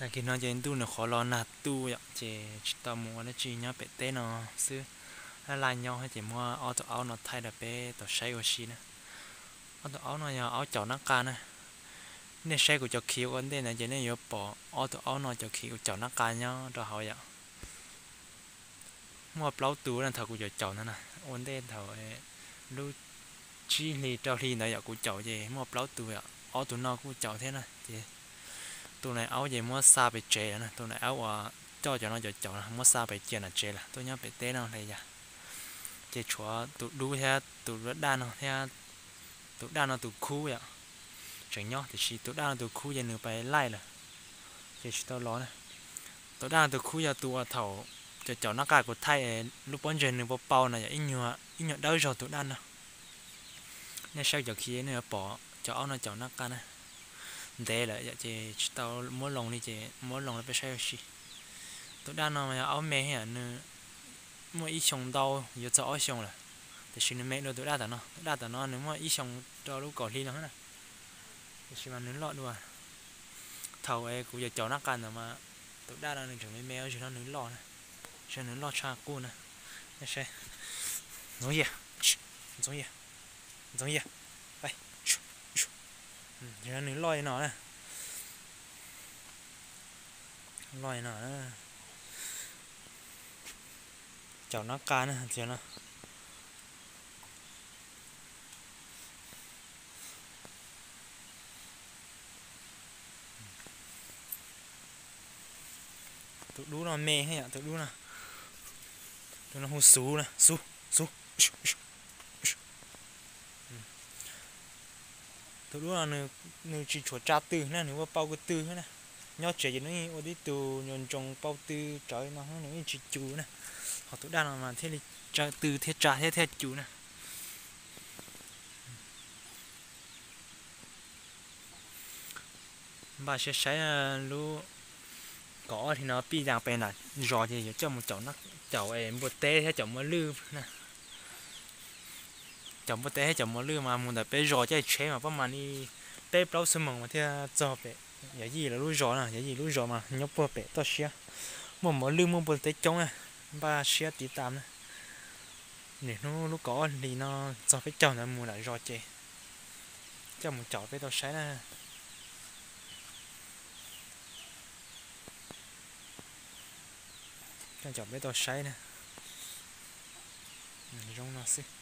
Tag kis no ces ntuj nws qhuav los nag tu yom, ces tsis tau mus ua dab tsi, nyob pem teb no xwb. Laj laj nyob ces muab ob tug aub no thaij rau peb tau saib ua si na. Ob tug aub no yog aub caum nab qa na. Nej saib kuv cov khiv ua ntej ntawd ces nej yuav pom ob tug aub no cov khiv kuv caum nab qa nyob rau hauv yom. Muaj plaub tus na, thaum kuv caum caum ntawd na, ua ntej thaum lub tsib hli rau hli ntawd yom, kuv caum ces muaj plaub tus yom, ob tug no kuj caum thiab na. Ces tus na aub ces muab xa pem tsev lawm na, tus na aub uas coj cov no caum caum no muab xa pem cia nram tsev lawm, tuaj nyob pem teb no li yom. Ces tshuav tus dub thiab tus daj no thiab, tus daj no tus khub yom, tseem nyob, tiam sis tus daj no tus khub ces nws pais laij lawm, ces tsis tau los na. Tus daj no tus khub yog tus uas thaum caum caum nab qa kuv thaij lub pob ntseg nws pau pau na yom, ib nyuag dawb zog tus daj no. Nej saib cov khiv nej yuav pom cov aub no caum nab qa na. Ntev lawm yom, ces tsis tau muab loo li, ces muab loo rau peb saib ua si. Tus daj no mas yog aub me thiab yom, nws muaj ib xyoo ntau, yuav txog ob xyoo lawm, tiam sis nws me dua tus daj tom no. Tus daj tom no nws muaj ib xyoo rau lub kaum hli no na, tiam sis mas nws loj dua. Thaum es kuv caum caum nab qa ntawd mas tus daj no nws tseem me me, zaum no nws loj na, zaum no nws loj tshaj qub na. Ntxoov Yias, Ntxoov Yias, Ntxoov Yias, zaum no nws loj li no na, loj li no na. Caum nab qa na, tias no. Tus dub no me thiab yom, tus dub no, tus no hu Xuv na, Xuv, Xuv. Tus dub no nws tsis tshua tsa tw na, nws ua pauj ko tw thiab na. Nyob tsev ces nws yeej ua tib tug ntsoov ntsoov pauj tw tsawv no, nws yeej tsis cu na. Ho tus daj no mas thiaj li tsa tw thiab tsa thiab thiaj cu na. Npaj siab saib lub kaum ob hli no pij tas pem nram zos ces yuav coj mus caum, caum npua teb thiab caum muas lwj na. Caum npua teb thiab caum muas lwj mas mus ntawm peb zos caij tsheb mas pab mas li peb plaub xuab moos mas thiaj txog pem Yawm Yij lawv lub zos na. Yawm Yij lub zos mas nyob puag pem toj siab, muaj muas lwj muaj npua teb coob na. Npaj siab tiv tas na, niaj hnub lub kaum ob hlis no txog peb caug ntawd mus nram zos ces coj mus caum peb tau saib na. Coj caum peb tau saib na. Zoo no xwb.